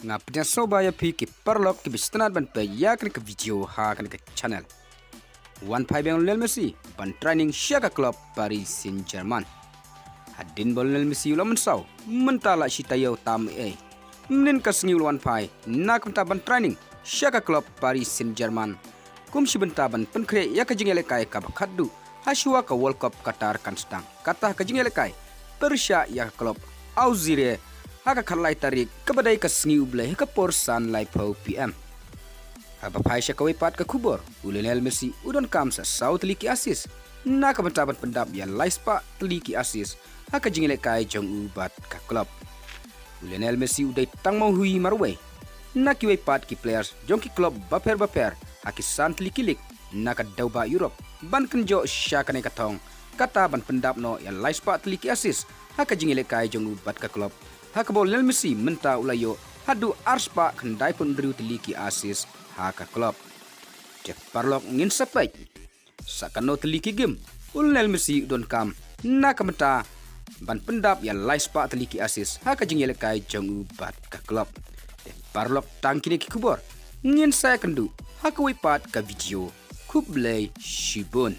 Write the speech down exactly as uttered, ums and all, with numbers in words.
Nga pdiang sngewbha ïa phi ki paralok kiba sngewtynnat ban peit ïa kane ka video ha kane ka channel. Wan phai biang u Lionel Messi ban training sha ka club Paris Saint-Germain. Hadien ba u Lionel Messi u la mynsaw, mynta la shi taïew tam ei. Mynhynnin ka sngi u la wan phai na ka bynta ban training sha ka club Paris Saint-Germain, kum shi bynta ban pynkhreh ïa ka jingïalehkai kaba khatduh ha shuwa ka World Cup Qatar kan sdang. Kata ka jingïalehkai pyrshah ïa ka club Al Jazira ha ka khatlai tarik, kaba dei ka sngi U Blei, ha ka por san laiphew P M. Haba phai sha kawei pat ka khubor, u Lionel Messi u donkam sa saw tylli ki assist na ka bynta ban pyndap ïa laispah tylli ki assist ha ka jingïalehkai jong u bad ka club. U Lionel Messi u dei tang mawhei marwei na kiwei pat ki players jong ki club bapher bapher ha ki san tylli ki league na ka dewbah Europe ban kynjoh sha kane ka thong, kata ban pyndap noh ïa laispah tylli ki assist ha ka jingïalehkai jong u bad ka club, ha kaba u Lionel Messi mynta u la ïoh haduh arspah khyndaiphew hynriew tylli ki assist ha ka club. Te paralok, ngin sa peit sa katno tylli ki game u Lionel Messi u donkam na ka bynta ban pyndap ïa laispah tylli ki assist ha ka jingïalehkai jong u bad ka club. Te paralok, tang kine ki khubor, ngin sa ïakynduh ha kawei pat ka video. Khublei shibun.